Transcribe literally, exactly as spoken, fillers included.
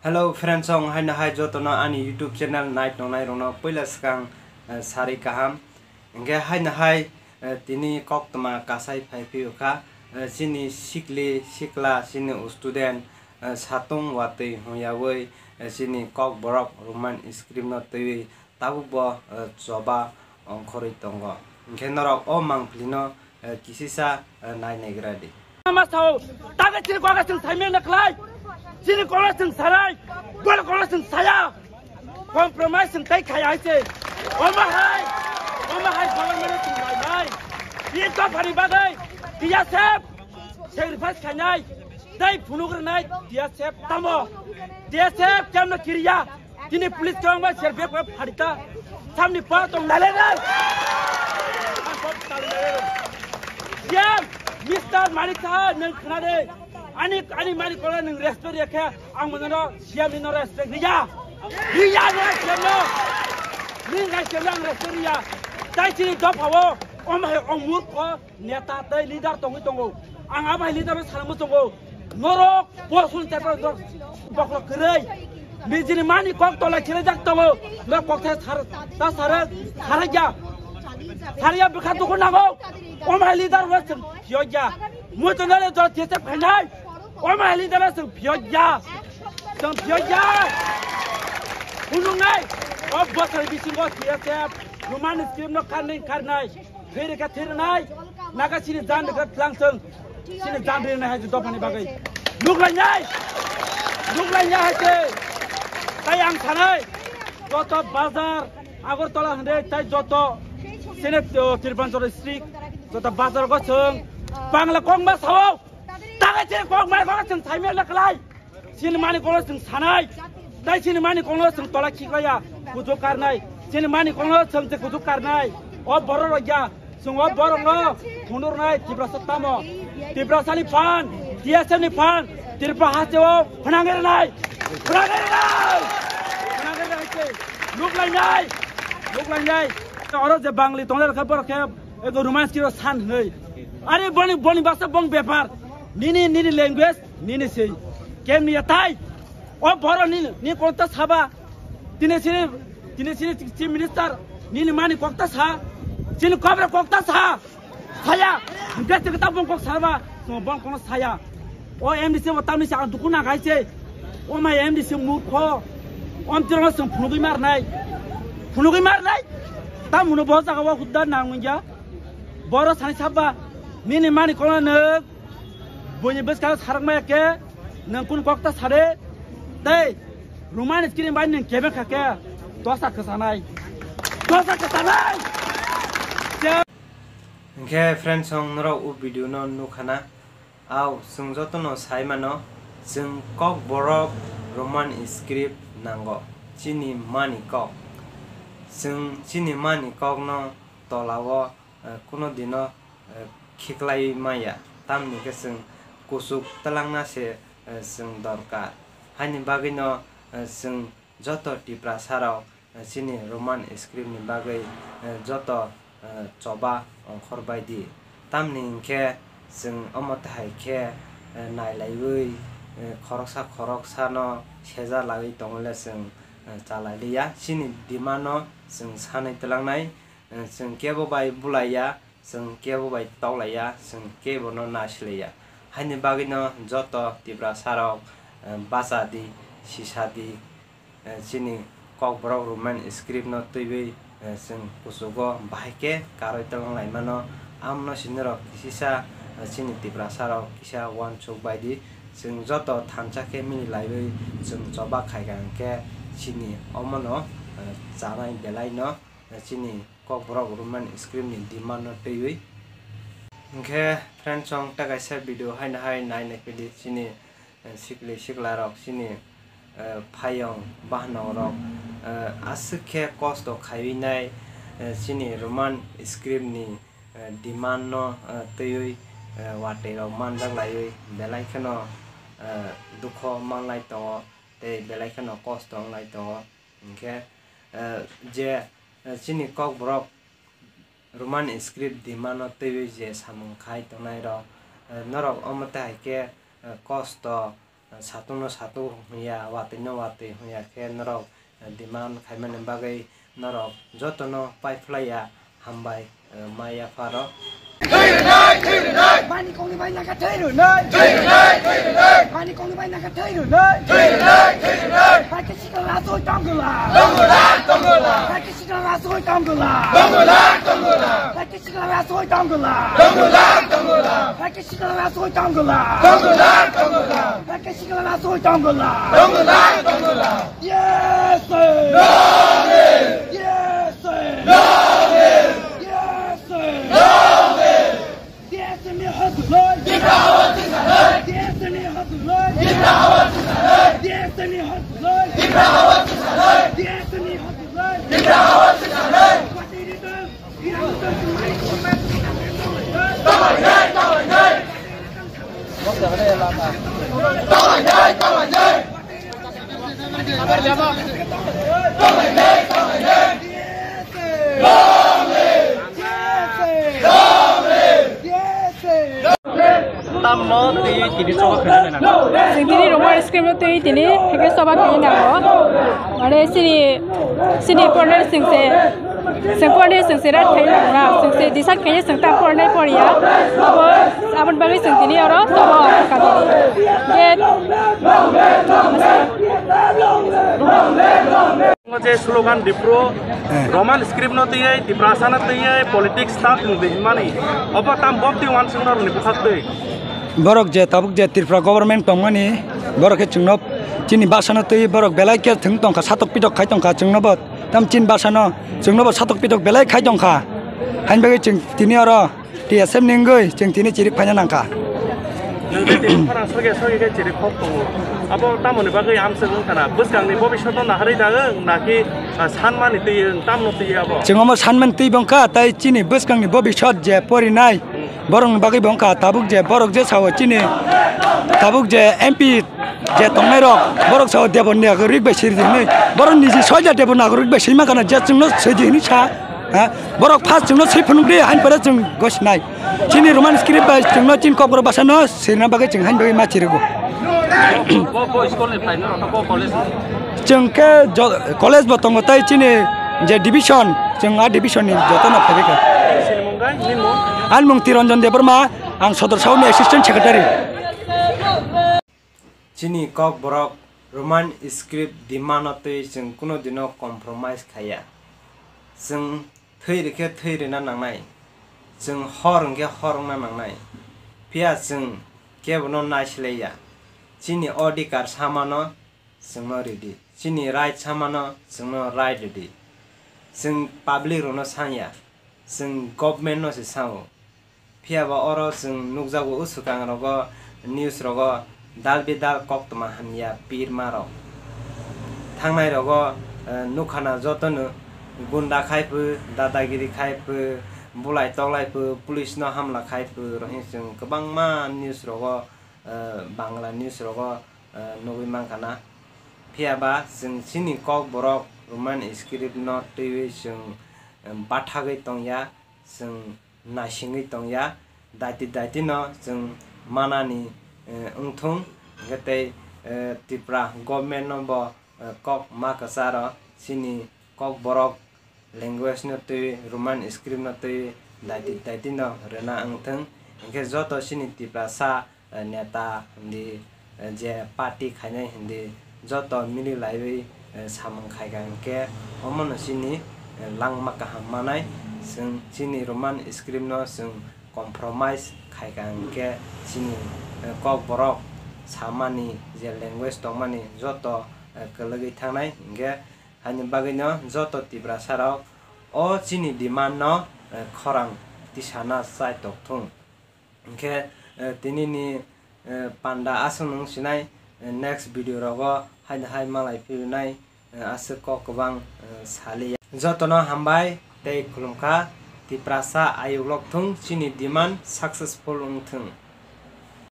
Hello friends, song haino hai jotono ani YouTube channel nai tongnai rokno puila swkang, eh, sari kaham. Hingke haino hai, eh, tini koktwma kasai phai phiyokha, eh, chini sikli sikla, chini student, eh, satung watwi hwnyawi, eh, chini kokborok Roman script no twiwi tabukbo, eh, choba ongkhorwi tongo. Hingke norok o mangpilino, eh, kisisa, eh, nai naigra di. Ama sao, taga chini koga chwng saimya na klai. Chini koga chwng sarai. Bol koga chwng saya. Compromise chwng tai khai hai se. Oma hai. Oma hai government chwng bai bai. Ye to phari bagai. Dia sep. Sacrifice khainai. Tai phunuk rwnai. Dia sep tamo. Dia sep kemno kiriya. Tini police kwbangma ser bag bai pharita. Samni pa tong nalai nai. Ang kok tali nalai. Siam, Mister Manik Saha, nwng khna de. Ani, ani mani kola nwng respect ya khe, ang mono siam ni no respect riya. Riya no siam no. Ni ngai siam ang respect riya. Tai chini dopha o, om hai om murkho. Neta tei leader tongwi tongo. Ang abai leader no sana muchungo. Norok posun tepa dok bokhorok kwrwi. Nijini mani kok tola khilajak tongo. Norok kok ta sar, ta sar, sarajak. Sarajak bwkha dukhu nango. Omai leader no chwng phiyokya. Muchungnani dol these phainai. Omai leader no chwng phiyokya. Chwng phiyokya. Phunuknai. O bwsai bisingo T S F Roman script no kharnai kharnai. Thiri kha thiri nai. Naga chini jan de kha tlang chwng. Chini jan de nai hai dophani bagwi. Nuklai nai. Nuklai nai hai se. Tai ang sanai. Joto bazar Agartala hande tai joto sene, uh, Tirupanchal district joto bazar go chwng Bangla kongma sao. Taga chini kongma go chwng saimya laklai. Chini mani kono chwng sanai. Tai chini mani kono chwng tola khiklaiya. Kuchuk karnai. Chini mani kono chwng je kuchuk karnai. O borok rok ya. Chwng o borok no phunuknai Tiprasa tamo. Tiprasa ni phan, T S F ni phan, Tripura haste o phwnangwi rwnai. Phwnangwi rwnai. Phwnangwi rwnai se. Nuklainai. Nuklainai. Oro je Bangli tonglai rokha borok khe ego Roman script o san hwnwi. Are boni, boni basa bong bepar. Nini, nini language. Nini sei. Kemni ya tai? O borok ni, ni kokta saba. Tini sini, tini sini chief minister. Nini mani kokta sa. Chini kobre kokta sa. Saya. Besi kita bong kok saba. Song bong kono saya. O M D C bo tamni sa dukuna gaise. O mai M D C murkho. Om tiro song phunugui marnai. Phunugui marnai. Tam huno bo jaga o hudda nangungya. Boro sani saba. Nini mani kono nuk. Buini bwskang sarakmaya khe nwng kunu kokta sade tei Roman script bai nwng kebeng kha khe dosa kwchanai. Dosa kwchanai. Hwnkhe friends, song norok o video no nukhana. Au, chwng jotono sai mano, chwng kokborok Roman script nango. Chini mani kok. Chwng chini mani kokno tolao, eh, kuno dino, eh, khiklaiwi maya, tamni hwnkhe chwng kuchuk twlangna se, eh, chwng dorkar. Haini bagwino, eh, chwng joto Tiprasa rok, eh, chini Roman script ni bagwi, eh, joto, eh, choba ongkhor bai di. Tamni hwnkhe chwng omo tai hai khe, eh, nailaiwi, eh, khoroksa khoroksano seja laiwi tongwile chwng, eh, chalailiya. Chini demand no chwng sanwi twlangnai. Eh, chwng kebo bai bulaiya, chwng kebo bai toklaiya, chwng kebono nasilaiya. Haini bagwino joto Tiprasa rok, eh, bacha di, sisa di, eh, chini kokborok Roman script no twiwi, eh, chwng kuchugo bahai khe karwi twlang laimano. Amno sinorok kisisa, eh, chini Tiprasa rok kisa uansuk bai di, chwng joto thansa khe mili laiwi chwng choba khaikha hwnkhe chini omono, eh, chanai belai no, eh, chini kokborok Roman script ni demand no twiwi. Hwnkhe friends, chwng tei kaisa video haino hai nai nai phidi chini, eh, sikli sikla rok chini, eh, phayong bahanok rok, eh, aswk khe kosto khaiwi nai, eh, chini Roman script ni, eh, demand no, eh, twiwi, eh, watwi rok manjak laiwi belai kheno, eh, dukho manlai tongo tei belai kheno kosto wnglai tongo. Hwnkhe, eh, je, eh, chini kokborok Roman script demand no twiwi je samung khai tongnai rok, eh, norok omo tai hai khe, eh, kosto, Satung no satung hwnya, watwi no watwi hwnya khe norok demand khaimani bagwi norok jotono paiphlaiya, hambai, eh, ma yapharo. Thwi rwnai, thwi rwnai. Bani kongni bai naka thwi rwnai. Thwi rwnai, thwi rwnai. Bani kongni bai naka thwi rwnai. Thwi rwnai, thwi rwnai. Bai khe sikla rasoi tongwla. Tongwla, tongwla. Bai khe sikla rasoi tongwla. Tongwla, tongwla. Bai khe sikla rasoi tongwla. Tongwla, tongwla. Bai khe sikla rasoi tongwla. Tongwla, tongwla. Bai khe sikla rasoi tongwla. Tongwla, tongwla. Yes, sir. Yes, sir. Yes, sir. Yes, sir. Tamno twi tini choba khwlai nang. Chwng tini Roman script no twi tini hwnkhe choba khwlai nango. Mane sini, sini pornai chwng se, chwng pornai chwng se rat khai nang na, chwng se decide khai chwng ta pornai por ya. Abo, aboni bagwi chwng tini oro choba kha tini. Ye. Omo je slogan Dipro, eh, Roman script no twiwi, Tiprasa no twiwi, politics ta thwng di hinmani. Obo tam bom twi wansuk norokni bwkhak twi. Borok je tabuk je Tripura government tongmani, borok khe chwngno chini basa no twi borok belai khe thwng tongkha, satok pitok khai tongkha chwngno bo. Tam chini basa no chwngno bo satok pitok belai khai tongkha. Hain bagwi chwng tini oro T S F ni wngwi chwng tini chirik phaina nangkha. Nwng tei tini khorang soge soge khe chirik khok tongo. Abo tamoni bagwi amswk wngkha na? Bwskangni bobishoto naharwi da wng, naki, ah, sanmani twi wng, tamno twi abo? Chwng omo sanmani twi bo wngkha, tei chini bwskangni bobishot je porinai, hmm, borokni bagwi bo wngkha. Tabuk je borok je sao chini, tabuk je M P je tongnai rok, borok sao Debon nagorik bai siri di hinwi. Borok niji soja Debon nagorik bai swi mankha na, je chwngno swi di hinwi sa. Ha? Borok first chwngno swi phunuk di, hain pore chwng gosinai. Chini Roman script bai chwngno chini kokborok basa no sirna bagwi chwng hain bagwi ma chirigo. Bo, bo school ni phaino rok bo college ni? Chwng khe jo-, college bo tongo tei chini je division, chwng a division ni joto no phaibai kha. Chini mung gai, nini mung? Ani mung Tiranjan Debbarma, ang Sodor Sauni assistant secretary. Chini kokborok Roman script demand-o twi chwng kunu dino compromise khaiya. Chwng thwi rwkhe thwi rwna nangnai, chwng hor hwnkhe hor wngna nangnai, phiya chwng kebono naisilaiya. Chini odhikar samano chwngno ridi, chini right samano chwngno right ridi. Chwng public rokno sangya, chwng government-no se sango. Phiya ba oro chwng nukjago, usukang rogo, news rogo dal bidal koktwma hamya pirma rok. Thangnai rogo, eh, nukhana jotono gunda khai phu, dadagiri khai phu, bulai toklai phu, police no hamla khai phu, rohing chwng kwbangma news rogo, eh, Bangla news rogo, eh, nugwi mankha na. Phiya ba chwng chini kokborok Roman script no twiwi chwng, eh, bathagwi tongya, chwng naisingwi tongya, daiti daiti no chwng manani, eh, wngthung, hwnkhe tei, eh, Tripura government no bo, eh, kok ma kwcharo chini kokborok language no twi, Roman script no twi daiti daiti no rwna wngthung, hwnkhe joto chini Tiprasa eh, neta hindi, eh, je party khainai hindi joto mili laiwi, eh, samung khaikha hwnkhe omono chini, eh, langma kaham manai. Chwng chini Roman script no chwng compromise khaikha hwnkhe chini, eh, kokborok samani je language tongmani joto, eh, kwlwgwi thangnai hwnkhe haini bagwino joto Tiprasa rok o chini demand no, eh, khorang tisana chai tokthung. Hwnkhe, eh, tinini, eh, panda aswk nwng sinai, eh, next video rogo haino hai malai phirwnai, eh, aswk kok kwbang, eh, saliya. Jotono hambai tei khulumkha, Tiprasa ayuk lok thung, chini demand successful wng thung.